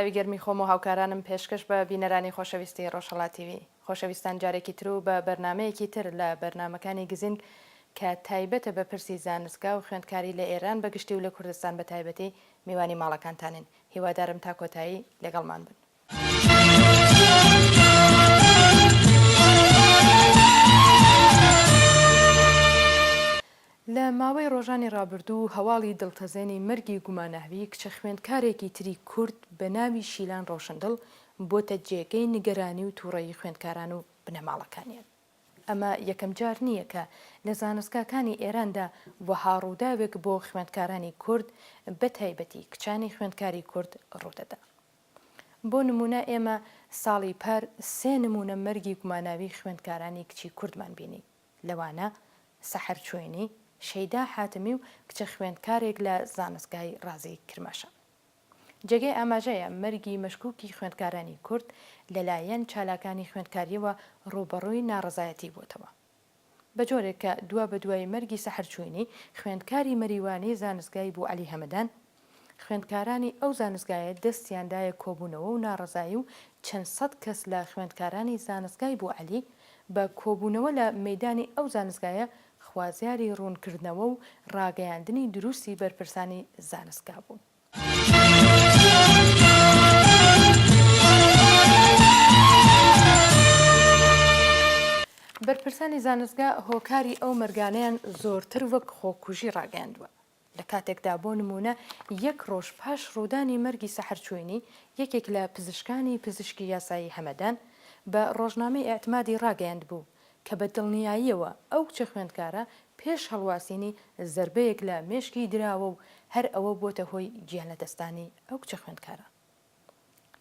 سڵاوی گەرمی خۆم و هاوکارانم پێشکەش بە بینەرانی خۆشەویستی ڕۆژهەڵات تیڤی. خۆشەویستان جارێکی تر و بە بەرنامەیەکی تر لە بەرنامەکانی گزینگ کە تایبەتە بە پرسی زانستگا و خوێندکاری لە ئێران بە گشتی و لە کوردستان بە تایبەتی میوانی ماڵەکانتانین. هیوادارم تا کۆتایی لەگەڵمان بن. لە ماوەی ڕۆژانی ڕابردوو هەواڵی دڵتەزێنی مەرگی گوماناوی کچە خوێندکارێکی تری کورد بە ناوی شیلان ڕەوشندڵ بۆتە جێگەی نیگەرانی و توڕەیی خوێندکاران و بنەماڵەکانیان. ئەمە یەکەم جار نییە کە لە زانستگاکانی ئێراندا وەها ڕووداوێک بۆ خوێندکارانی کورد بە تایبەتی کچانی خوێندکاری کورد ڕوودەدا. بۆ نموونە ئێمە ساڵی پار سێ نموونە مەرگی گوماناوی خوێندکارانی کچی کوردمان بینی، لەوانە، سەحەر چوینی، شەیدا حاتەمی و کچە خوێندکارێک لە زانستگای ڕازی کرماشان. جێگەی ئاماژەیە مەرگی مەشکوکی خوێندکارانی کورد لەلایەن چالاکانی خوێندکارییەوە ڕووبەڕووی ناڕەزایەتی بووەتەوە. بە جۆرێک کە دوابەدوای مەرگی سەحەر چوینی، خوێندکاری مەریوانی زانستگای بوعەلی هەمەدان، خوێندکارانی ئەو زانستگایە دەستیان دایە کۆبوونەوە و ناڕەزایی و چەند سەد کەس لە خوێندکارانی زانستگای بوعەلی بە کۆبوونەوە لە مەیدانی ئەو زانستگایە خوازیاری ڕوونکردنەوە و ڕاگەیاندنی دروستی بەرپرسانی زانستگا بوون. بەرپرسانی زانستگا هۆکاری ئەو مەرگانەیان زۆرتر وەک خۆکوژی ڕاگەیاندووە. لە کاتێکدا بۆ نموونە یەک ڕۆژ پاش ڕوودانی مەرگی سەحەر چوینی، یەکێک لە پزیشکانی پزیشکی یاسایی هەمەدان بە ڕۆژنامەی ئیعتمادی ڕاگەیاندبوو کە بە دڵنیاییەوە ئەو کچە خوێندکارە پێش هەڵواسینی زەربەیەک لە مێشکی دراوە و هەر ئەوە بۆتە هۆی گیانلەدەستدانی ئەو کچە خوێندکارە.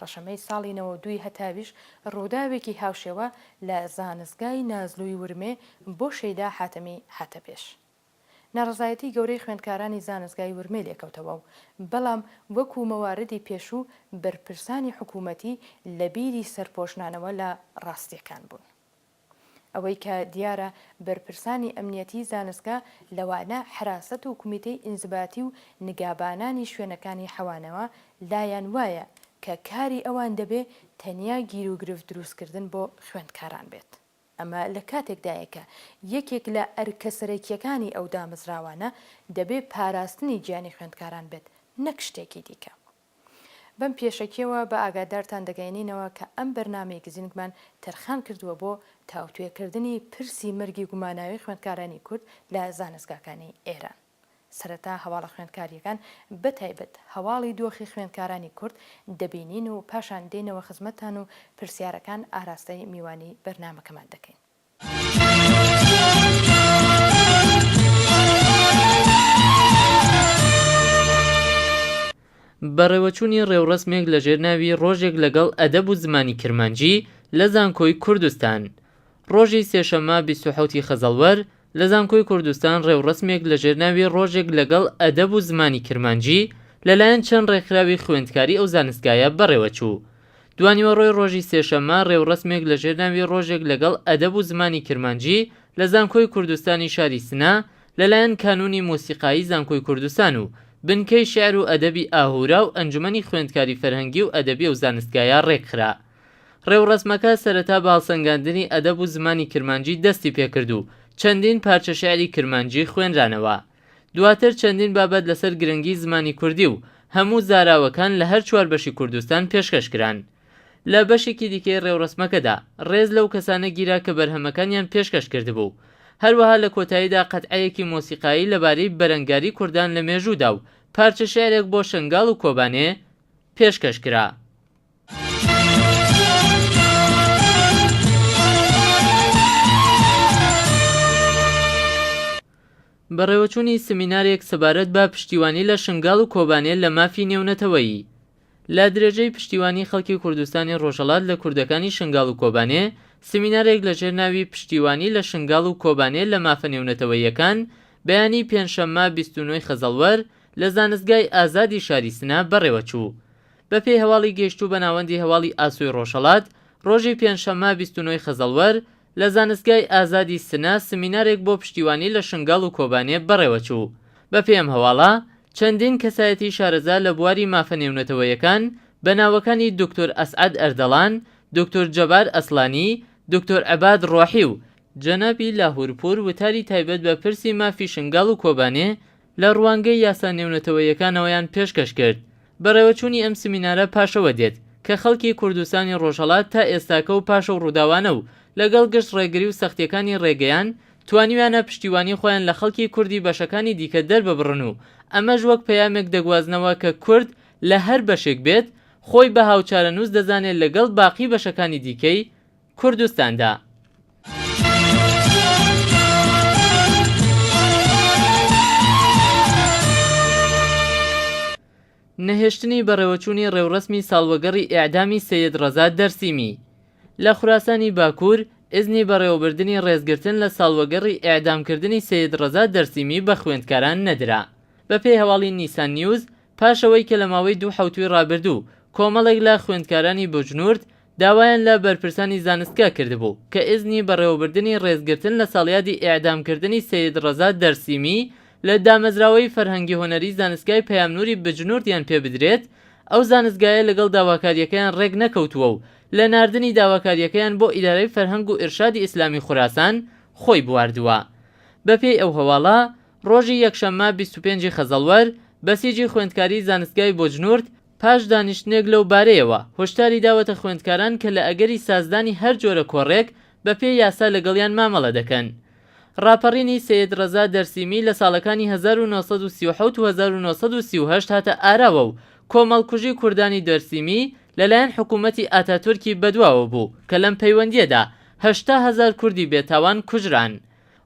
ڕەشەمەی ساڵی 92 ی هەتاویش ڕووداوێکی هاوشێوە لە زانستگای نازلووی ورمێ بۆ شەیدا حاتەمی هاتە پێش. ناڕەزایەتی گەورەی خوێندکارانی زانستگای ورمێ لێکەوتەوە و بەڵام وەکوو مەواردی پێشوو بەرپرسانی حکوومەتی لە بیری سەرپۆشنانەوە لە ڕاستییەکان بوون. ئەوەی کە دیارە بەرپرسانی ئەمنیەتی زانستگا لەوانە حراسەت و کومیتەی ئینزباتی و نگابانانی شوێنەکانی حەوانەوە لایان وایە کە کاری ئەوان دەبێ تەنیا گیروگرفت دروست کردن بۆ خوێندکاران بێت. ئەمە لە کاتێکدایە کە یەکێک لە ئەرکە سەرەکییەکانی ئەو دامەزراوانە دەبێ پاراستنی گیانی خوێندکاران بێت نەک شتێکی دیکە. بەم پێشەکیەوە بە ئاگادارتان دەگەیەنینەوە کە ئەم بەرنامەی گزینگمان تەرخان کردووە بۆ تاوتوێکردنی پرسی مەرگی گوماناوی خوێندکارانی کورد لە زانستگاکانی ئێران. سەرەتا هەواڵە خوێندکارییەکان بە تایبەت هەواڵی دۆخی خوێندکارانی کورد دەبینین و پاشان دێینەوە خزمەتتان و پرسیارەکان ئاراستەی میوانی بەرنامەکەمان دەکەین. بەڕێوەچوونی ڕێوڕەسمێک لەژێر ناوی ڕۆژێک لەگەڵ ئەدەب و زمانی کرمانجی لە زانکۆی کوردستان. ڕۆژی سێشەممە 27 ی خەزەڵوەر لە زانکۆی کوردستان ڕێوڕەسمێک لەژێر ناوی ڕۆژێک لەگەڵ ئەدەب و زمانی کرمانجی لەلایەن چەند ڕێکخراوی خوێندکاری ئەو زانستگایە بەڕێوەچوو. دوانیوەڕۆی ڕۆژی سێشەممە ڕێوڕەسمێک لەژێر ناوی ڕۆژێک لەگەڵ ئەدەب و زمانی کرمانجی لە زانکۆی کوردستانی شاری سنە لەلایەن کانوونی مۆسیقایی زانکۆی کوردستان و بنکەی شێعر و ئەدەبی ئاهوورا و ئەنجومەنی خوێندکاری فەرهەنگی و ئەدەبی ئەو زانستگایە ڕێکخرا. ڕێوڕەسمەکە سەرەتا بە هەڵسەنگاندنی ئەدەب و زمانی کرمانجی دەستی پێکرد و چەندین پارچە شێعری کرمانجی خوێنرانەوە. دواتر چەندین بابەت لەسەر گرنگی زمانی کوردی و هەموو زاراوەکان لە هەر چوار بەشی کوردستان پێشکەش کران. لە بەشێکی دیکەی ڕێوڕەسمەکەدا ڕێز لەو کەسانە گیرا کە بەرهەمەکانیان پێشکەش کردبوو. هەروەها لە کۆتاییدا قەتعەیەکی مۆسیقایی لەبارەی بەرەنگاری کوردان لە مێژوودا و پارچە شیعرێک بۆ شنگال و کۆبانێ پێشکەش کرا. بەڕێوەچوونی سمینارێک سەبارەت بە پشتیوانی لە شنگال و کۆبانێ لە مافی نێونەتەوەیی. لە درێژەی پشتیوانی خەڵکی کوردستانی ڕۆژهەڵات لە کوردەکانی شنگال و کۆبانێ، سمینارێک لە ژێر ناوی پشتیوانی لە شنگال و کۆبانێ لە مافە نێونەتەوەییەکان بەیانی پێنجشەممە 29 ی خەزەڵوەر لە زانستگای ئازادی شاری سنە بەڕێوەچوو. بە پێی هەواڵی گەیشتوو بە ناوەندی هەواڵی ئاسۆی ڕۆژهەڵات، ڕۆژی پێنجشەممە 29 ی خەزەڵوەر لە زانستگای ئازادی سنە سمینارێک بۆ پشتیوانی لە شنگال و کۆبانێ بەڕێوەچوو. بە پێی ئەم هەواڵە، چەندین کەسایەتی شارەزا لە بواری مافە نێونەتەوەیەکان. بە ناوەکانی دوکتور ئەسعەد ئەردەڵان، دوکتور جەبار ئەسڵانی، دوکتور عەباد ڕۆحی و جەنابی لاهورپوور وتاری تایبەت بە پرسی مافی شنگال و کۆبانێ لە ڕوانگەی یاسا نێونەتەوەیەکانەوەیان پێشکەش کرد. بەڕێوەچوونی ئەم سمینارە پاشەوە دێت کە خەڵکی کوردستانی ڕۆژهەڵات تا ئێستاکە و پاش ئەو ڕووداوانە و لەگەڵ گشت ڕێگری و سەختیەکانی ڕێگەیان توانیویانە پشتیوانی خۆیان لە خەڵکی کوردی بەشەکانی دیکە دەرببڕن و ئەمەش وەک پەیامێک دەگوازنەوە کە کورد لە هەر بەشێک بێت خۆی بە هاوچارەنووس دەزانێت لەگەڵ باقی بەشەکانی دیکەی کوردستاندا. نەهێشتنی بەڕێوەچوونی ڕێوڕەسمی ساڵوەگەڕی ئێعدامی سەید ڕەزا دەرسیمی لە خوراسانی باکوور، ئیزنی بەڕێوەبردنی ڕێزگرتن لە ساڵوەگەڕی ئێعدامکردنی سەید ڕەزا دەرسیمی بە خوێندکاران نەدرا. بەپێی هەواڵی نیسان نیوز، پاش ئەوەی کە لە ماوەی دوو حەوتووی ڕابردوو کۆمەڵێک لە خوێندکارانی بجنورد داوایان لە بەرپرسانی زانستگا کردبوو کە ئیزنی بەڕێوەبردنی ڕێزگرتن لە ساڵیادی ئێعدامکردنی سەید ڕەزا دەرسیمی لە دامەزراوەی فەرهەنگی هونەری زانستگای پەیام نووری بجنوردیان پێ بدرێت، ئەو زانستگایە لەگەڵ داواکارییەکەیان ڕێک نەکەوتووە و لە ناردنی داواکارییەکەیان بۆ ئیدارەی فەرهەنگ و ئیرشادی ئیسلامی خوراسان خۆی بواردووە. بەپێی ئەو هەواڵە، ڕۆژی یەکشەممە 25 ی خەزەڵوەر، بەسیجی خوێندکاری زانستگای بجنورد پاش دانیشتنێک لەو بارەیەوە، هۆشداری داوەتە خوێندکاران کە لە ئەگەری سازدانی هەر جۆرە کۆڕێک، بەپێی یاسا لەگەڵیان مامەڵە دەکەن. ڕاپەڕینی سەید ڕەزا دەرسیمی لە ساڵەکانی 1937 و 1938 هاتە ئاراوە و کۆمەڵکوژی کوردانی دەرسیمی لەلایەن حکوومەتی ئاتاتورکی بەدواوە بوو کە لەم پەیوەندییەدا 80 هەزار کوردی بێتاوان کوژران.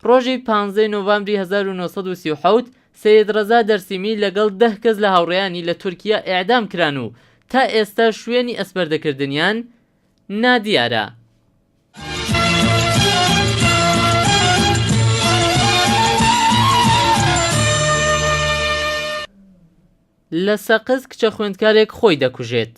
ڕۆژی پانزەی نۆڤامبری 1937 سەید ڕەزا دەرسیمی لەگەڵ دە کەس لە هاوڕێیانی لە تورکیە ئێعدام کران و تا ئێستا شوێنی ئەسپەردەکردنیان نادیارە. لە سەقز کچە خوێندکارێک خۆی دەکوژێت.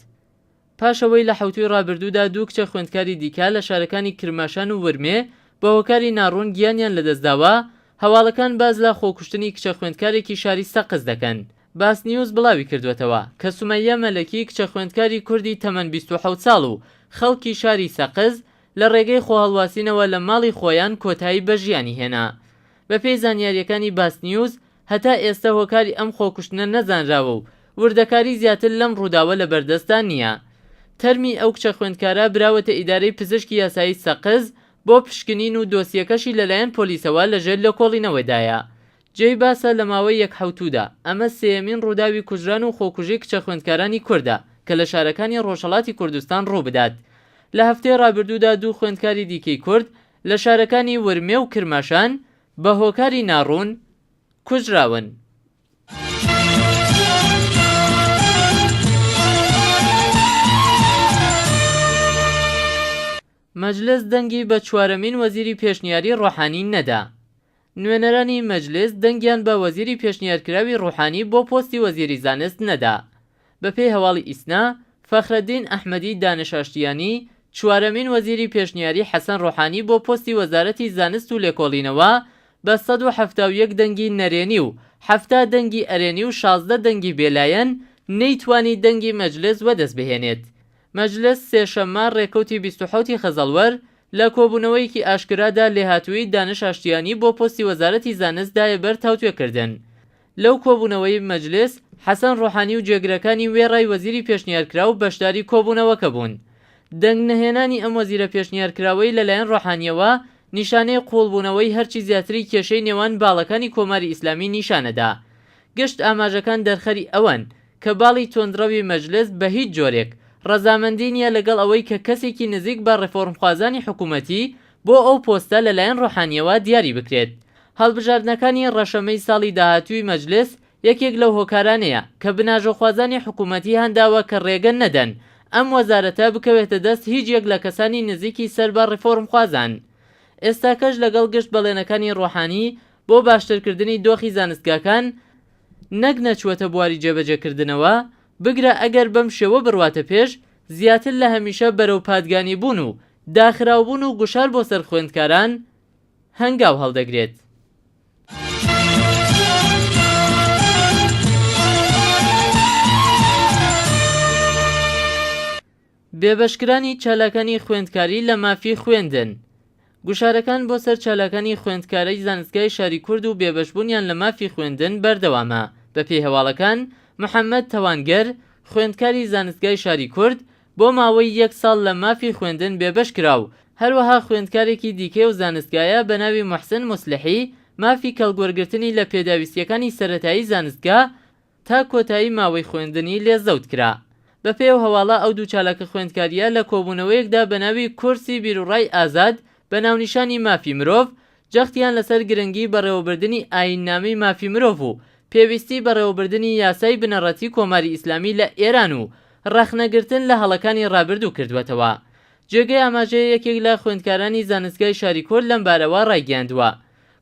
پاش ئەوەی لە حەوتووی ڕابردوودا دوو کچە خوێندکاری دیکە لە شارەکانی کرماشان و ورمێ بە هۆکاری ناڕوون گیانیان لەدەستداوە، هەواڵەکان باس لە خۆکوشتنی کچە خوێندکارێکی شاری سەقز دەکەن. باسنیوز بڵاوی کردووەتەوە کە سومەیە مەلەکی کچە خوێندکاری کوردی تەمەن 27 ساڵ و خەڵکی شاری سەقز لە ڕێگەی خۆهەڵواسینەوە لە ماڵی خۆیان کۆتایی بە ژیانی هێنا. بەپێی زانیارییەکانی باسنیوز، هەتا ئێستە هۆکاری ئەم خۆکوشتنە نەزانراوە و وردەکاری زیاتر لەم ڕووداوە لەبەردەستدا نییە. تەرمی ئەو کچە خوێندکارە براوەتە ئیدارەی پزیشکی یاسایی سەقز بۆ پشکنین و دۆسیەکەشی لەلایەن پۆلیسەوە لەژێر لێکۆڵینەوەدایە. جێی باسە لە ماوەی یەک حەوتوودا ئەمە سێیەمین ڕووداوی کوژران و خۆکوژی کچە خوێندکارانی کوردە کە لە شارەکانی ڕۆژهەڵاتی کوردستان ڕووبدات. لە هەفتەی ڕابردوودا دوو خوێندکاری دیکەی کورد لە شارەکانی ورمێ و کرماشان بە هۆکاری ناڕوون کوژراون. مەجلس دەنگی بە چوارەمین وەزیری پێشنیاری ڕۆحانی نەدا. نوێنەرانی مەجلس دەنگیان بە وەزیری پێشنیارکراوی ڕوحانی بۆ پۆستی وەزیری زانست نەدا. بەپێی هەواڵی ئیسنا، فەخرەدین ئەحمەدی دانش ئاشتیانی، چوارەمین وەزیری پێشنیاری حەسەن ڕۆحانی بۆ پۆستی وەزارەتی زانست و لێکۆڵینەوە بە 171 دەنگی نەرێنی و 70 دەنگی ئەرێنی و 16 دەنگی بێلایەن نەیتوانی دەنگی مەجلس وەدەست بهێنێت. مەجلس سێشەممە ڕێکەوتی 27 ی خەزەڵوەر لە کۆبوونەوەیەکی ئاشکرادا لێهاتوویی دانش ئاشتیانی بۆ پۆستی وەزارەتی زانست دایە بەر تاوتوێکردن. لەو کۆبوونەوەی مەجلس، حەسەن ڕۆحانی و جێگرەکانی وێڕای وەزیری پێشنیارکراو بەشداری کۆبوونەوەکە بوون. دەنگ نەهێنانی ئەم وەزیرە پێشنیارکراوەی لەلایەن ڕۆحانییەوە نیشانەی قووڵبوونەوەی هەرچی زیاتری کێشەی نێوان باڵەکانی کۆماری ئیسلامی نیشانەدا. گشت ئاماژەکان دەرخەری ئەوەن کە باڵی توندڕەوی مەجلس بە هیچ جۆرێک ڕەزامەندی نییە لەگەڵ ئەوەی کە کەسێکی نزیک بە ڕێفۆرمخوازانی حکوومەتی بۆ ئەو پۆستە لەلایەن ڕۆحانییەوە دیاری بکرێت. هەڵبژاردنەکانی ڕەشەمەی ساڵی داهاتووی مەجلس یەکێک لەو هۆکارانەیە کە بناژۆخوازانی حکوومەتی هانداوە کە ڕێگە نەدەن ئەم وەزارەتە بکەوێتە دەست هیچ یەک لە کەسانی نزیکی سەر بە ڕێفۆرمخوازان. ئێستاکەش لەگەڵ گشت بەڵێنەکانی ڕۆحانی بۆ باشترکردنی دۆخی زانستگاکان نەک نەچووەتە بواری جێبەجێکردنەوە، بگرە ئەگەر بەم شێوە بڕواتە پێش، زیاتر لە هەمیشە بەرەو پادگانیبوون و داخراوبوون و گوشار بۆ سەر خوێندکاران هەنگاو هەڵدەگرێت. بێبەشکرانی چالاکانی خوێندکاری لە مافی خوێندن. گوشارەکان بۆ سەر چالاکانی خوێندکارەی زانستگای شاری کورد و بێبەشبوونیان لە مافی خوێندن بەردەوامە. بەپێی هەواڵەکان، محەممەد تەوانگەر، خوێندکاری زانستگای شاری کورد، بۆ ماوەی یەک ساڵ لە مافی خوێندن بێبەش کرا و هەروەها خوێندکارێکی دیکەی ئەو زانستگایە بە ناوی موحسن موسلحی مافی کەڵکوەرگرتنی لە پێداویستییەکانی سەرەتایی زانستگا تا کۆتایی ماوەی خوێندنی لێ زەوت کرا. بەپێی ئەو هەواڵە ئەو دوو چالاکە خوێندکارییە لە کۆبوونەوەیەکدا بە ناوی کورسی بیروڕای ئازاد بە ناونیشانی مافی مرۆڤ جەختیان لەسەر گرنگی بەڕێوەبردنی ئاییننامەی مافی مرۆڤ و پێویستی بەڕێوەبردنی یاسای بنەڕەتی کۆماری ئیسلامی لە ئێران و ڕەخنەگرتن لە هەڵەکانی ڕابردوو کردووەتەوە. جێگەی ئاماژەیە یەکێک لە خوێندکارانی زانستگای شاری کورد لەمبارەوە ڕایگەیاندووە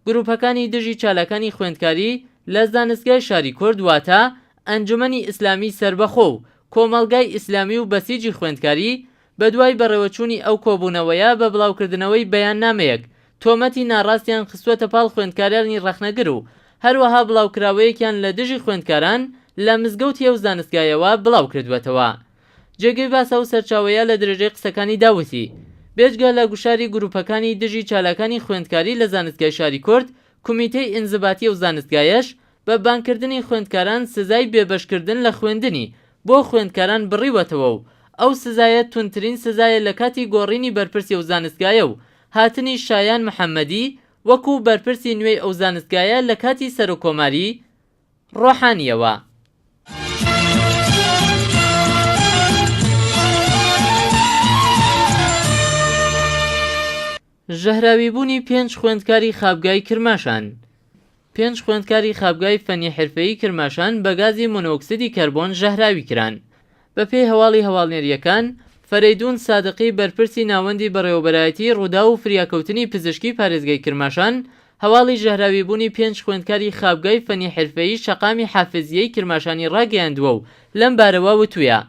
گرووپەکانی دژی چالاکانی خوێندکاری لە زانستگای شاری کورد واتە ئەنجومەنی ئیسلامی سەربەخۆ و کۆمەڵگای ئیسلامی و بەسیجی خوێندکاری بەدوای بەڕێوەچوونی ئەو کۆبوونەوەیە بە بڵاوکردنەوەی بەیاننامەیەک تۆمەتی ناڕاستیان خستووەتە پاڵ خوێندکارانی ڕەخنەگر و هەروەها بڵاوکراوەیەکیان لە دژی خوێندکاران لە مزگەوتی ئەو زانستگایەوە بڵاوکردووەتەوە. جێگەی باسە ئەو سەرچاوەیە لە درێژەی قسەکانیدا وتی، بێجگە لە گوشاری گرووپەکانی دژی چالاکانی خوێندکاری لە زانستگای شاری کورد، کومیتەی ئینزباتی ئەو زانستگایەش بە بانگکردنی خوێندکاران سزای بێبەشکردن لە خوێندنی بۆ خوێندکاران بڕیوەتەوە و ئەو سزایە توندترین سزایە لە کاتی گۆڕینی بەرپرسی ئەو زانستگایە و هاتنی شایان محەممەدی وەکوو بەرپرسی نوێی ئەو زانستگایە لە کاتی سەرۆککۆماری ڕۆحانییەوە. ژەهراویبوونی پێنج خوێندکاری خابگای کرماشان پێنج خوێندکاری خابگای فەنی حرفەیی کرماشان بە گازی مۆنۆکسیدی کەربۆن ژەهراوی کران. بەپێی هەواڵی هەواڵنێرییەکان، فەرەیدوون سادقی بەرپرسی ناوەندی بەڕێوەبەرایەتیی ڕووداو و فریاکەوتنی پزیشکی پارێزگای کرماشان هەواڵی ژەهراویبوونی پێنج خوێندکاری خابگای فەنی حرفەیی شەقامی حافزییەی کرماشانی ڕاگەیاندووە و لەم بارەوە وتوویە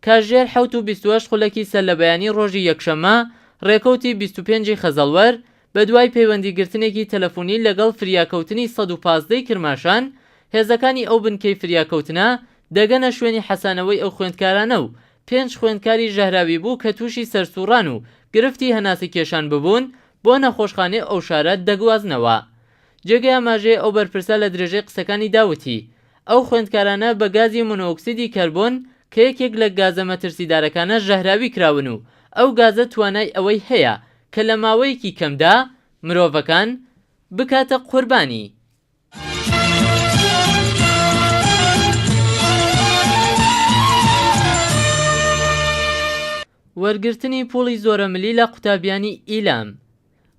کاژێر حەوت و 28 خولەکی سەرلەبەیانی ڕۆژی یەکشەممە ڕێکەوتی 25 ی خەزەڵوەر بەدوای پەیوەندیگرتنێکی تەلەفونی لەگەڵ فریاکەوتنی 115 ی کرماشان، هێزەکانی ئەو بنکەی فریاکەوتنە دەگەنە شوێنی حەسانەوەی ئەو خوێندکارانە و پێنج خوێندکاری ژەهراویبوو کە تووشی سەرسووڕان و گرفتی هەناسەکێشان ببوون بۆ نەخۆشخانەی ئەو شارە دەگوازنەوە. جێگەی ئاماژەیە ئەو بەرپرسە لە درێژەی قسەکانیدا وتی، ئەو خوێندکارانە بە گازی مۆنۆئۆکسیدی کەربۆن کە یەکێک لە گازە مەترسیدارەکانە ژەهراوی کراون و ئەو گازە توانای ئەوەی هەیە کە لە ماوەیەکی کەمدا مرۆڤەکان بکاتە قوربانی. وەرگرتنی پوڵی زۆرەملی لە قوتابیانی ئیلام.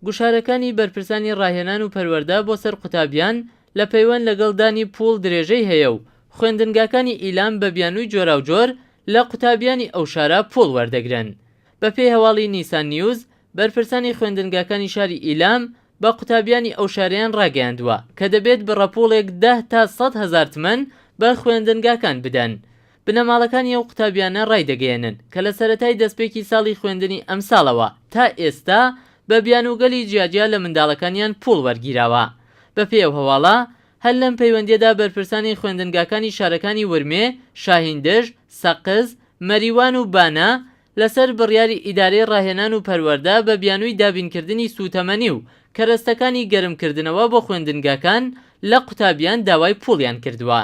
گوشارەکانی بەرپرسانی ڕاهێنان و پەروەردە بۆ سەر قوتابیان لە پەیوەند لەگەڵ دانی پووڵ درێژەی هەیە و خوێندنگاکانی ئیلام بە بیانووی جۆراوجۆر لە قوتابیانی ئەو شارە پووڵ وەردەگرن. بە پێی هەواڵی نیسان نیوز، بەرپرسانی خوێندنگاکانی شاری ئیلام بە قوتابیانی ئەو شارەیان ڕاگەیاندووە کە دەبێت بڕە پووڵێک دە تا 100,000 تمەن بە خوێندنگاکان بدەن. بنەماڵەکانی ئەو قوتابیانە ڕایدەگەیەنن کە لە سەرەتای دەستپێکی ساڵی خوێندنی ئەمساڵەوە تا ئێستا بە بیانووگەلی جیاجیا لە منداڵەکانیان پووڵ وەرگیراوە. بەپێی ئەو هەواڵە، هەر لەم پەیوەندییەدا بەرپرسانی خوێندنگاکانی شارەکانی ورمێ، شاهیندژ، سەقز، مەریوان و بانە لەسەر بڕیاری ئیدارەی ڕاهێنان و پەروەردە بە بیانووی دابینکردنی سووتەمەنی و کەرەستەکانی گەرمکردنەوە بۆ خوێندنگاکان لە قوتابیان داوای پووڵیان کردووە.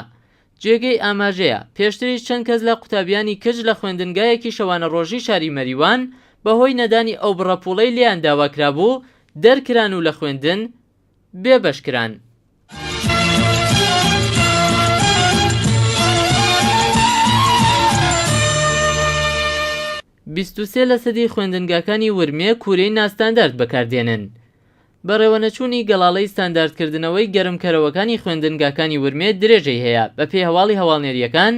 جێگەی ئاماژەیە، پێشتریش چەند کەس لە قوتابیانی کچ لە خوێندنگایەکی شەوانەڕۆژی شاری مەریوان بەهۆی نەدانی ئەو بڕە پووڵەی لێیان داواکرابوو، دەرکران و لە خوێندن بێبەش کران. 23 لەسەدی خوێندنگاکانی ورمێ کوورەی ناستاندارد بەکاردێنن. بەڕێوەنەچوونی گەڵاڵەی ستانداردکردنەوەی گەرمکەرەوەکانی خوێندنگاکانی ورمێ درێژەی هەیە، بەپێی هەواڵی هەواڵنێرییەکان،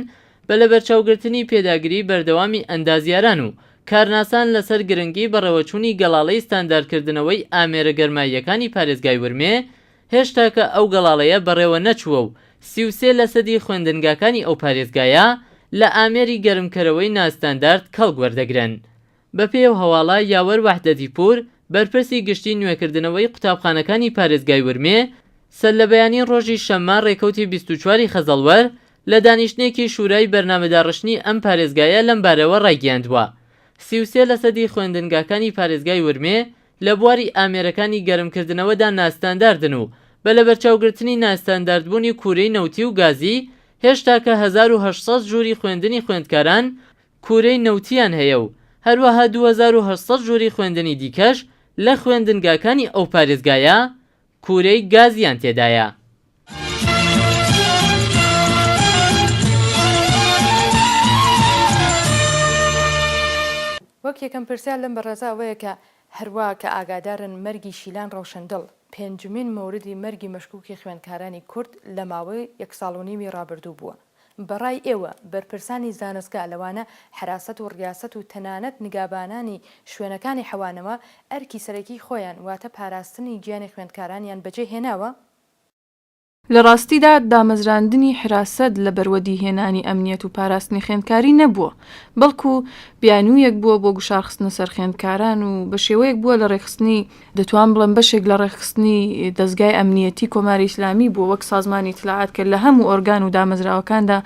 بە لەبەرچاوگرتنی پێداگریی بەردەوامی ئەندازیاران و کارناسان لەسەر گرنگی بەڕێوەچوونی گەڵاڵەی ستانداردکردنەوەی ئامێرە گەرماییەکانی پارێزگای ورمێ، هێشتاکە ئەو گەڵاڵەیە بەڕێوە نەچووە و 33 لەسەدی خوێندنگاکانی ئەو پارێزگایە لە ئامێری گەرمکەرەوەی ناستاندارد کەڵک وەردەگرن. بەپێی ئەو هەواڵە، یاوەر وەحدەتیپوور، بەرپرسی گشتیی نوێکردنەوەی قوتابخانەکانی پارێزگای ورمێ، سەرلەبەیانیی ڕۆژی شەممە ڕێکەوتی 24 ی خەزەڵوەر، لە دانیشتنێکی شورای بەرنامەداڕشتنی ئەم پارێزگایە لەم بارەوە ڕایگەیاندووە. 33 لەسەدی خوێندنگاکانی پارێزگای ورمێ لە بواری ئامێرەکانی گەرمکردنەوەدا ناستانداردن و بە لەبەرچاوگرتنی ناستانداردبوونی کوورەی نەوتی و گازی هێشتاکە 1800 ژووری خوێندنی خوێندکاران کوورەی نەوتییان هەیە و هەروەها 2800 ژووری خوێندنی دیکەش لە خوێندنگاکانی ئەو پارێزگایە کوورەی گازیان تێدایە. وەک یەکەم پرسیار لەم بەڕێزە ئەوەیە کە هەروا کە ئاگادارن مەرگی شیلان ڕەوشەندڵ پێنجمین مەوردی مەرگی مەشکوکی خوێندکارانی کورد لە ماوەی یەک ساڵ و نیوی ڕابردوو بووە. بە ڕای ئێوە بەرپرسانی زانستگا لەوانە حەراسەت و ڕیاسەت و تەنانەت نگابانانی شوێنەکانی حەوانەوە ئەرکی سەرەکیی خۆیان واتە پاراستنی گیانی خوێندکارانیان بەجێ هێناوە؟ لە ڕاستیدا دامەزراندنی حراسەت لە بەر وەدیهێنانی ئەمنیەت و پاراستنی خوێندکاری نەبووە، بەڵکو بیانوویەک بووە بۆ گوشارخستنە سەر خوێندکاران و بە شێوەیەک بووە لە ڕێکخستنی دەتوان بڵێم بەشێک لە ڕێکخستنی دەزگای ئەمنیەتی کۆماری ئیسلامی بووە وەک سازمانی ئیتلاعات کە لە هەموو ئۆرگان و دامەزراوەکاندا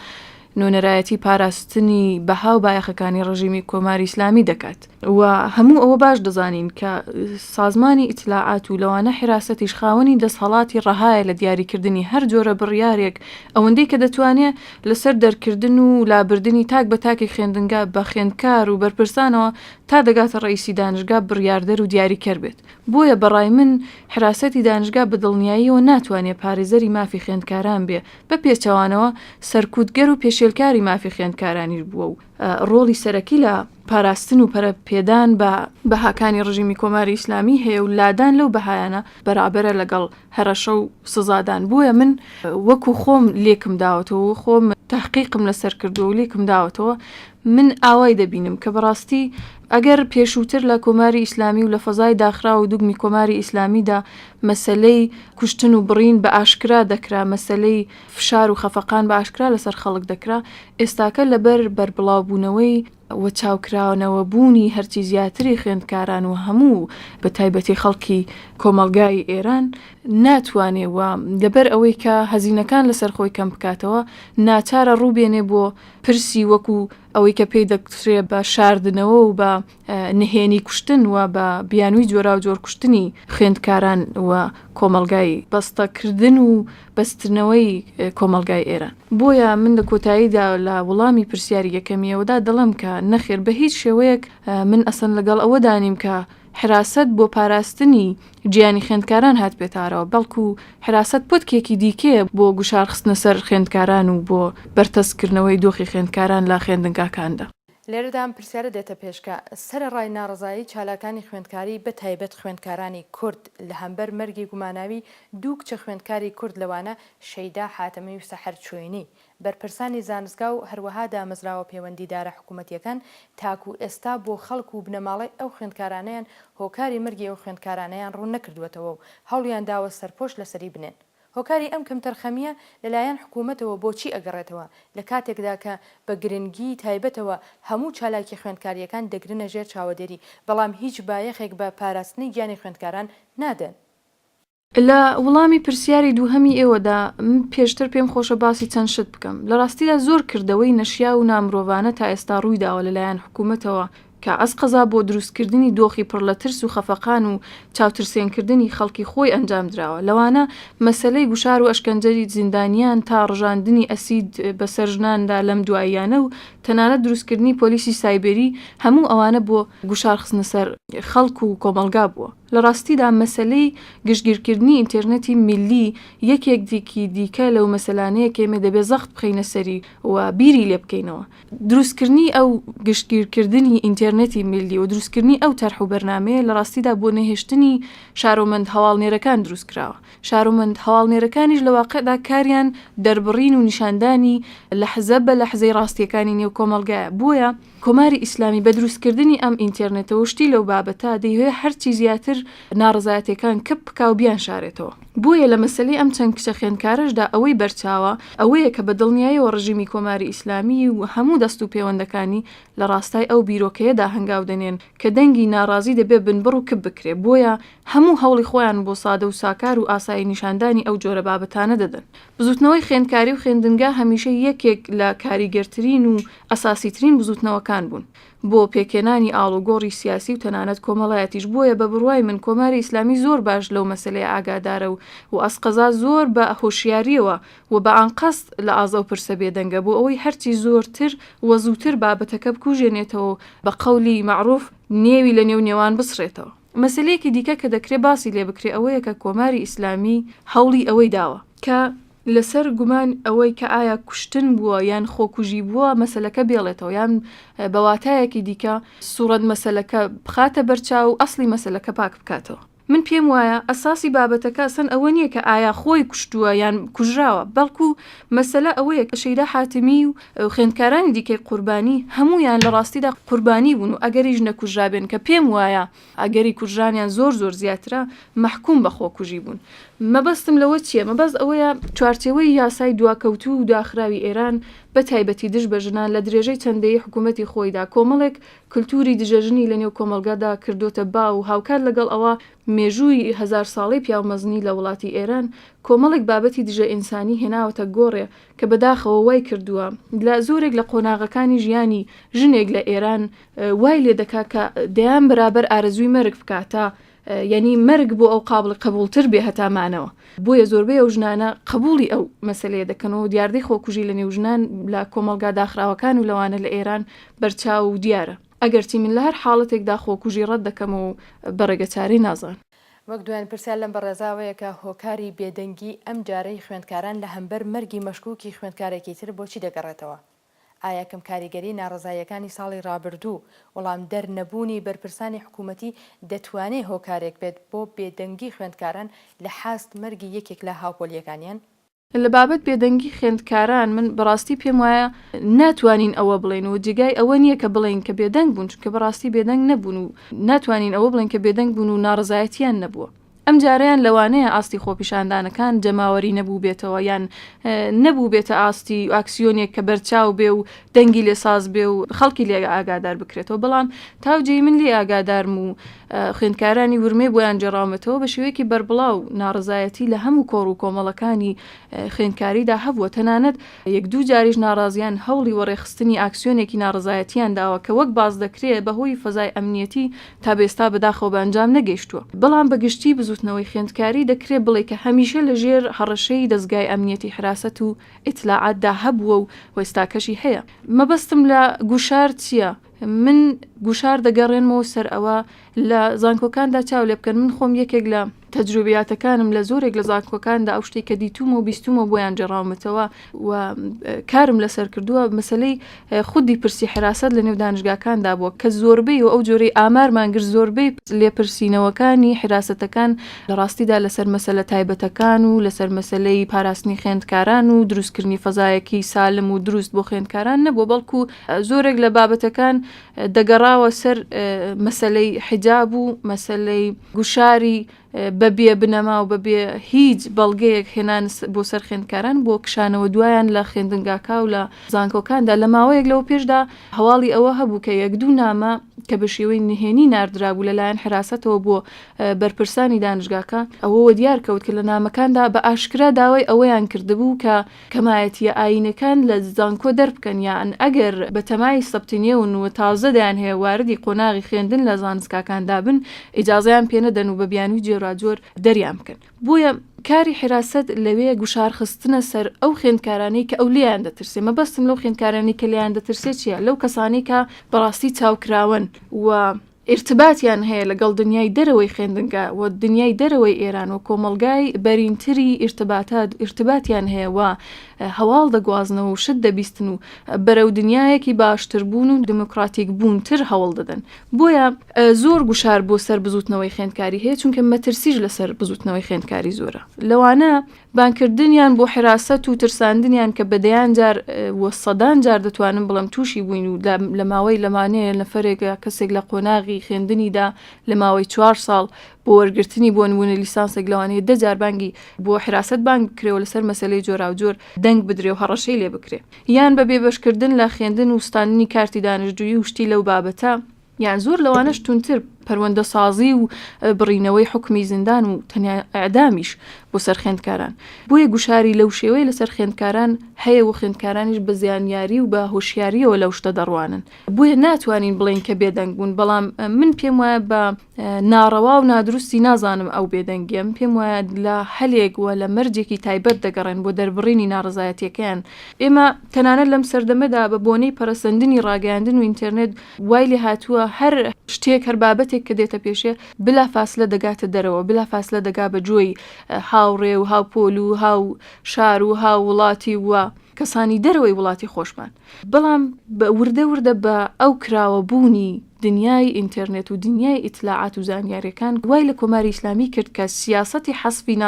نوێنەرایەتی پاراستنی بەها و بایەخەکانی ڕژیمی کۆماری ئیسلامی دەکات و هەموو ئەوە باش دەزانین کە سازمانی ئیتلاعات و لەوانە حراسەتیش خاوەنی دەستهەڵاتی ڕەهایە لە دیاریکردنی هەر جۆرە بڕیارێک ئەوەندەی کە دەتوانێ لەسەر دەرکردن و لابردنی تاک بە تاکی خوێندنگا بە خوێندکار و بەرپرسانەوە تا دەگاتە ڕەئیسی دانشگا بڕیاردەر و دیاریکەر بێت. بۆیە بە ڕای من حراسەتی دانشگا بە دڵنیاییەوە ناتوانێ پارێزەری مافی خوێندکاران بێ، بە پێچەوانەوە سەرکوتگەر و پێشێلکاری مافی خوێندکارانیش بووە و ڕۆڵی سەرەکی لە پاراستن و پەرە پێدان بە بەهاکانی ڕژیمی کۆماری ئیسلامی هەیە و لادان لەو بەهایانە بەرابەرە لەگەڵ هەرەشە و سزادان. بۆیە من وەکو خۆم لێکم داوەتەوە و خۆم تەحقیقم لەسەر کردووە و لێکم داوەتەوە من ئاوای دەبینم کە بەڕاستی ئەگەر پێشووتر لە کۆماری ئیسلامی و لە فەزای داخراو و دوگمی کۆماری ئیسلامیدا مەسەلەی کوشتن و بڕین بە ئاشکرا دەکرا، مەسەلەی فشار و خەفەقان بە ئاشکرا لەسەر خەڵک دەکرا، ئێستاکە لەبەر بەربڵاوبوونەوەی و چاوکراونەوە بوونی هەرچی زیاتری خوێندکاران و هەموو بە تایبەتی خەڵکی کۆمەڵگای ئێران ناتوانێ و لەبەر ئەوەی کە هەزینەکان لەسەر خۆی کەم بکاتەوە ناچارە ڕوو بێنێ بۆ پرسی وەکو ئەوەی کە پێی دەکوترێ بە شاردنەوە و بە نهێنی کوشتن و بە بیانووی جۆراوجۆر کوشتنی خوێندکاران و کۆمەڵگای بەستەکردن و بەستنەوەی کۆمەڵگای ئێران. بۆیە من لە کۆتاییدا لە وڵامی پرسیاری یەکەمیەوەدا دەڵێم کە نەخێر بە هیچ شێوەیەک من ئەسڵەن لەگەڵ ئەوەدا نیم کە حراسەت بۆ پاراستنی گیانی خوێندکاران هاتبێتارەوە، بەڵکو حراسەت پۆتکێکی دیکەیە بۆ گوشار خستنە سەر خوێندکاران و بۆ بەرتەسککردنەوەی دۆخی خوێندکاران لە خوێندنگاکاندا. لێرەدا ئەم پرسیارە دێتە پێش کە سەرەڕای ناڕەزایی چالاکانی خوێندکاری بە تایبەت خوێندکارانی کورد لە هەمبەر مەرگی گوماناوی دوو کچە خوێندکاری کورد لەوانە شەیدا حاتەمی و سەحەر چوینی بەرپرسانی زانستگا و هەروەها دامەزراوە پێوەندیدارە حکوومەتییەکان تاکوو ئێستا بۆ خەڵک و بنەماڵەی ئەو خوێندکارانەیان هۆکاری مەرگی ئەو خوێندکارانەیان ڕوون نەکردووەتەوە و هەوڵیان داوە سەرپۆش لەسەری بنێن. هۆکاری ئەم کەمتەرخەمییە لەلایەن حکوومەتەوە بۆچی ئەگەڕێتەوە لە کاتێکدا کە بە گرنگیی تایبەتەوە هەموو چالاکییە خوێندکارییەکان دەگرنە ژێر چاوەدێری بەڵام هیچ بایەخێک بە پاراستنی گیانی خوێندکاران نادەن؟ لە وڵامی پرسیاری دووهەمی ئێوەدا، من پێشتر پێم خۆشە باسی چەند شت بکەم. لە ڕاستیدا زۆر کردەوەی نەشیاو و نامرۆڤانە تا ئێستا ڕووی داوە لە لایەن حکوومەتەوە کە ئەزقەزا بۆ دروستکردنی دۆخی پڕ لە ترس و خەفەقان و چاوترسێنکردنی خەڵکی خۆی ئەنجام دراوە لەوانە مەسەلەی گوشار و ئەشکەنجەی زیندانیان تا ڕژاندنی ئەسید بەسەر ژناندا لەم دواییانە و تەنانەت دروستکردنی پۆلیسی سایبێری هەموو ئەوانە بۆ گوشار خستنە سەر خەڵک و کۆمەڵگا بووە. لە ڕاستیدا مەسەلەی گشتگیرکردنی ئینتێرنێتی میللی یەکێکدیکی دیکە لەو مەسەلانەیە کە ئێمە دەبێ زەخت بخەینە سەری و بیری لێ بکەینەوە. دروستکردنی ئەو گشتگیرکردنی ئینتێرنێتی میللی و دروستکردنی ئەو تەرح و بەرنامەیە لە ڕاستیدا بۆ نەهێشتنی شارۆمەند هەواڵنێرەکان دروست کراوە. شارۆمەند هەواڵنێرەکانیش لە واقعدا کاریان دەربڕین و نیشاندانی لەحزە بە لەحزەی ڕاستییەکانی نێو کۆمەڵگایە. بۆیە کۆماری ئیسلامی بە دروستکردنی ئەم ئینتێرنێتە و شتی لەو بابەتە دەیهەوێ هەرچی زیاتر ناڕەزایەتیەکان کپ بکا و بیانشارێتەوە. بۆیە لە مەسەلەی ئەم چەند کچە خوێندکارەشدا ئەوەی بەرچاوە ئەوەیە کە بە دڵنیایەوە ڕژیمی کۆماری ئیسلامی و هەموو دەست و پێوەندەکانی لە ڕاستای ئەو بیرۆکەیەدا هەنگاو دەنێن کە دەنگی ناڕازی دەبێ بنبڕ و کپ بکرێ بۆیە هەموو هەوڵی خۆیان بۆ سادە و ساکار و ئاسایی نیشاندانی ئەو جۆرە بابەتانە دەدەن. بزووتنەوەی خوێندکاری و خوێندنگا هەمیشە یەکێک لە کاریگەرترین و ئەساسیترین بزووتنەوەکان بوون. بۆ پێکهێنانی ئاڵوگۆڕی سیاسی و تەنانەت کۆمەڵایەتیش بۆیە بە بڕوای من کۆماری ئیسلامی زۆر باش لەو مەسەلەیە ئاگادارە و و ئەسقەزا زۆر بە هۆشیارییەوە و بە ئانقەست لە ئاست ئەو پرسە بێدەنگە بۆ ئەوەی هەرچی زۆرتر و زووتر بابەتەکە بکوژێنێتەوە و بە قەولی مەعروف نێوی لە نێو نێوان بسڕێتەوە. مەسەلەیەکی دیکە کە دەکرێ باسی لێ بکرێ ئەوەیە کە کۆماری ئیسلامی هەوڵی ئەوەی داوە کە لەسەر گومان ئەوەی کە ئایا کوشتن بووە یان خۆکوژی بووە مەسەلەکە بێڵێتەوە یان بە واتایەکی دیکە سوڕەت مەسەلەکە بخاتە بەرچاو و ئەسڵی مەسەلەکە پاک بکاتەوە. من پێم وایە ئەساسی بابەتەکە ئەسەن ئەوە نییە کە ئایا خۆی کوشتووە یان کوژراوە بەڵکو مەسەلە ئەوەیە کە شەیدا حاتەمی و خوێندکارانی دیکەی قوربانی هەموویان لە ڕاستیدا قوربانی بوون و ئەگەریش نەکوژرابێن کە پێم وایە ئەگەری کوژرانیان زۆر زۆر زیاترە، مەحکوم بە خۆکوژی بوون. مەبەستم لەوە چییە؟ مەبەست ئەوەیە چوارچێوەی یاسای دواکەوتوو و داخراوی ئێران بە تایبەتی دژ بە ژنان لە درێژەی چەند دەیەی حکوومەتی خۆیدا کۆمەڵێک کلتووری دژەژنی لە نێو کۆمەڵگادا کردۆتە باو و هاوکات لەگەڵ ئەوە مێژووی هەزارساڵەی پیاومەزنی لە وڵاتی ئێران کۆمەڵێک بابەتی دژە ئینسانی هێناوەتە گۆڕێ کە بەداخەوە وای کردووە لە زۆرێک لە قۆناغەکانی ژیانی ژنێک لە ئێران وای لێ دەکا کە دەیان بەرابەر ئارەزووی مەرگ بکا تا یانی مەرگ بۆ ئەو قابڵی قبوڵتر بێ هەتا مانەوە بۆیە زۆربەی ئەو ژنانە قبوڵی ئەو مەسەلەیە دەکەنەوە دیاردەی خۆکوژی لە نێو ژنان لە کۆمەڵگا داخراوەکان و لەوانە لە ئێران بەرچاو و دیارە ئەگەرچی من لە هەر حاڵەتێکدا خۆکوژی ڕەت دەکەمەوە و بە ڕێگەچارەی نازانم. وەک دوایین پرسیار لەم بەڕێزاوەیە کە هۆکاری بێدەنگی ئەم جارەی خوێندکاران لە هەمبەر مەرگی مەشکوکی خوێندکارێکی تر بۆچی دەگەڕێتەوە؟ ئایا کەم کاریگەری ناڕەزاییەکانی ساڵی ڕابردوو، وەڵامدەر نەبوونی بەرپرسانی حکوومەتی دەتوانێ هۆکارێک بێت بۆ بێدەنگی خوێندکاران لە حاست مەرگی یەکێک لە هاوپۆلییەکانیان؟ لە بابەت بێدەنگی خوێندکاران من بەڕاستی پێم وایە ناتوانین ئەوە بڵێین و جێگای ئەوە نییە کە بڵێین کە بێدەنگ بوون چونکە بەڕاستی بێدەنگ نەبوون و ناتوانین ئەوە بڵێین کە بێدەنگ بوون و ناڕەزایەتییان نەبووە. ئەمجارەیان لەوانەیە ئاستی خۆپیشاندانەکان جەماوەری نەبووبێتەوە یان نەبووبێتە ئاستی ئاکسیۆنێک کە بەرچاو بێ و دەنگی لێ ساز بێ و خەڵکی لێ ئاگادار بکرێتەوە بەڵام تاو جێی من لێ ئاگادارم و خوێندکارانی ورمێ بۆیان گێڕاومەتەوە بە شێوەیەکی بەربڵاو ناڕەزایەتی لە هەموو کۆڕ و کۆمەڵەکانی خوێندکاریدا هەبووە تەنانەت یەک دوو جاریش ناڕازیان هەوڵی وەڕێخستنی ئاکسیۆنێکی ناڕەزایەتیان داوە کە وەک باس دەکرێ بە هۆی فەزای ئەمنیەتی تا بێستا بەداخەوە بە ئەنجام نەگەیشتووە. بەڵام بە گشتی بزووتنەوەی خوێندکاری دەکرێ بڵێ کە هەمیشە لە ژێر هەڕەشەی دەزگای ئەمنیەتی حراسەت و ئیتلاعاتدا هەبووە و ئێستاکەشی هەیە. مەبەستم لە گوشار چییە؟ من گوشار دەگەڕێنمەوە سەر ئەوە لە زانکۆکاندا چاو لێ بکەن من خۆم یەکێک لە تەجروبیاتەکانم لە زۆرێک لە زانکۆکاندا ئەو شتێک کە دیتومە و بیستومە بۆیان جێڕاومەتەوە و کارم لەسەر کردووە مەسلەی خودی پرسی حراست لە نێو دانشگاکاندا بووە کە زۆربەی و ئەو جۆرەی ئامارمان گرت زۆربەی لێپرسینەوەکانی حراستەکان لە ڕاستیدا لەسەر مەسەلە تایبەتەکان و لەسەر مەسلەی پاراستنی خوێندکاران و دروستکردنی فەزایەکی سالم و دروست بۆ خوێندکاران نەبووە بەڵکو زۆرێک لە بابەتەکان دەگەڕاوە سەر مەسەلەی حیجاب و مەسەلەی گوشاری بە بێ بنەما و بە بێ هیچ بەڵگەیەک هێنان بۆ سەر خوێندکاران بۆ کشانەوە دوایان لە خوێندنگاکە و لە زانکۆکاندا لە ماوەیەک لەوە پێشدا هەواڵی ئەوە هەبوو کە یەک دوو نامە کە بە شێوەی نهێنی ناردرابوو لەلایەن حراسەتەوە بۆ بەرپرسانی دانشگاکە ئەوەوە دیار کەوت کە لە نامەکاندا بە ئاشکرا داوای ئەوەیان کردبوو کە کەمایەتییە ئایینەکان لە زانکۆ دەربکەن یان ئەگەر بەتەمای سەبتنێون و تازە دەیانهەوێ واردی قۆناغی خوێندن لە زانستگاکاندا بن ئیجازەیان پێنەدەن و بە بیانووی جۆراجۆر دەریان بکەن. بۆیە کاری حیراسەت لەوێ گوشارخستنە سەر ئەو خوێندکارانەی کە ئەو لێیان دەترسێ مەبەستم لەو خوێندکارانەی کە لێیان دەترسێ چییە؟ لەو کەسانەی کە بەڕاستی چاوکراوەن و ئیرتباتیان هەیە لەگەڵ دنیای دەرەوەی خوێندنگا و دنیای دەرەوەی ئێران و کۆمەڵگای بەرینتری ئیرتباتات ئیرتباتیان هەیە و هەواڵ دەگوازنەوە و شت دەبیستن و بەرەو دنیایەکی باشتر بوون و دموکراتیک بوونتر هەوڵ دەدەن بۆیە زۆر گوشار بۆ سەر بزوتنەوەی خوێندکاری هەیە چونکە مەترسیش لەسەر بزوتنەوەی خوێندکاری زۆرە لەوانە بانگکردنیان بۆ حیراسەت و ترساندنیان کە بە دەیان جار و سەدان جار دەتوانم بڵێم تووشی بووین و لە ماوەی لەمانەیە نەفەرێک یا کەسێک لە قۆناغی خوێندنیدا لە ماوەی چوار ساڵ بۆ وەرگرتنی بۆ نموونە لیسانسێک لەوانەیە دە جار بانگی بۆ حیراسەت بانگ بکرێ و لەسەر مەسەلەی جۆراوجۆر دەنگ بدرێ و هەڕەشەی لێ بکرێ یان بە بێبەشکردن لە خوێندن و ستاندنی کارتی دانشجوویی و شتی لەو بابەتە. یان زۆر لەوانەش توندتر. پەروەندەسازی و بڕینەوەی حوکمی زیندان و تەنیا ئیعدامیش بۆ سەر خوێندکاران. بۆیە گوشاری لەو شێوەیە لەسەر خوێندکاران هەیە و خوێندکارانیش بە زانیاری و بە هۆشیارییەوە لەو شتە دەڕوانن. بۆیە ناتوانین بڵێین کە بێدەنگ بوون، بەڵام من پێم وایە بە ناڕەوا و نادروستی نازانم ئەو بێدەنگییە. من پێم وایە لە هەلێک و لە مەرجێکی تایبەت دەگەڕێن بۆ دەربڕینی ناڕەزایەتییەکەیان. ئێمە تەنانەت لەم سەردەمەدا بە بۆنەی پەرەسەندنی ڕاگەیاندن و ئینتێرنێت وای لێ هاتووە هەر شتێک، هەر بابەتێک کە دێتە پێشێ بلا فاسلە دەگاتە دەرەوە، بلا فاسلە دەگا بە گوێی هاوڕێ و هاوپۆل و هاو شار و هاو وڵاتی و کەسانی دەرەوەی وڵاتی خۆشمان. بەڵام بە وردە وردە بە ئەو کراوە بوونی دنیای ئینتێرنێت و دنیای ئیتلاعات و زانیاریەکان وای لە کۆماری ئیسلامی کرد کە سیاسەتی حەزفی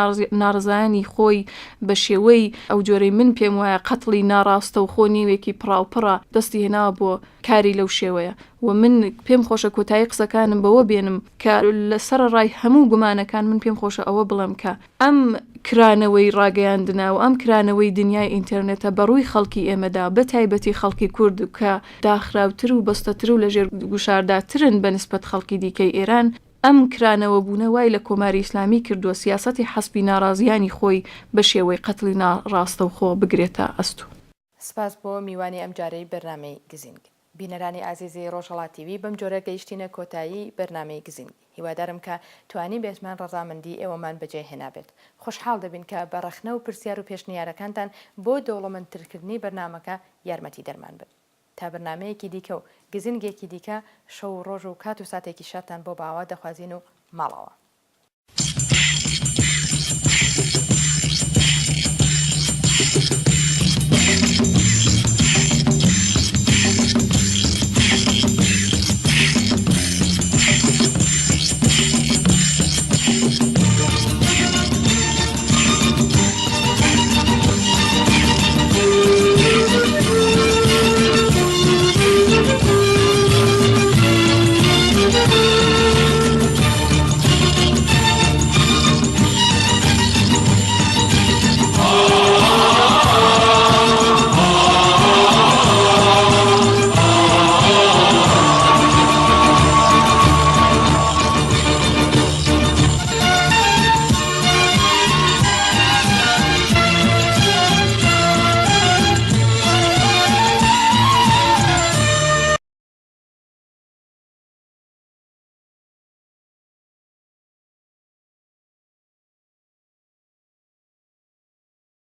ناڕەزایانی خۆی بە شێوەی ئەو جۆرەی من پێم وایە قەتڵی ناڕاستەوخۆ نێوێکی پڕاوپڕە دەستی هێناوە بۆ کاری لەو شێوەیە و من پێم خۆشە کۆتایی قسەکانم بەوە بێنم کە لە سەرەڕای هەموو گومانەکان من پێم خۆشە ئەوە بڵێم کە ئەم کرانەوەی ڕاگەیاندنە و ئەم کرانەوەی دنیای ئینتێرنێتە بە ڕووی خەڵکی ئێمەدا بە تایبەتی خەڵکی کورد کە داخراوتر و بەستەتر و لە ژێر گوشارداترن بە نسبەت خەڵکی دیکەی ئێران، ئەم کرانەوە بوونە وای لە کۆماری ئیسلامی کردووە سیاسەتی حەسبی ناڕازیانی خۆی بە شێوەی قەتڵی ناڕاستەوخۆ بگرێتە ئەستۆ. سپاس بۆ میوانی ئەمجارەی بەرنامەی گزینگ. بینەرانی ئازیزی ڕۆژهەڵات تیوی بەم جۆرە گەیشتینە کۆتایی بەرنامەی گزینگ. هیوادارم کە توانیبێتمان ڕەزامەندی ئێوەمان بەجێ هێنابێت. خۆشحاڵ دەبین کە بە ڕەخنە و پرسیار و پێشنیارەکانتان بۆ دەوڵەمەندترکردنی بەرنامەکە یارمەتیدەرمان بن. تا بەرنامەیەکی دیکە و گزینگێکی دیکە شەو و ڕۆژ و کات و ساتێکی شادتان بۆ بە ئاوات دەخوازین و ماڵئاوا.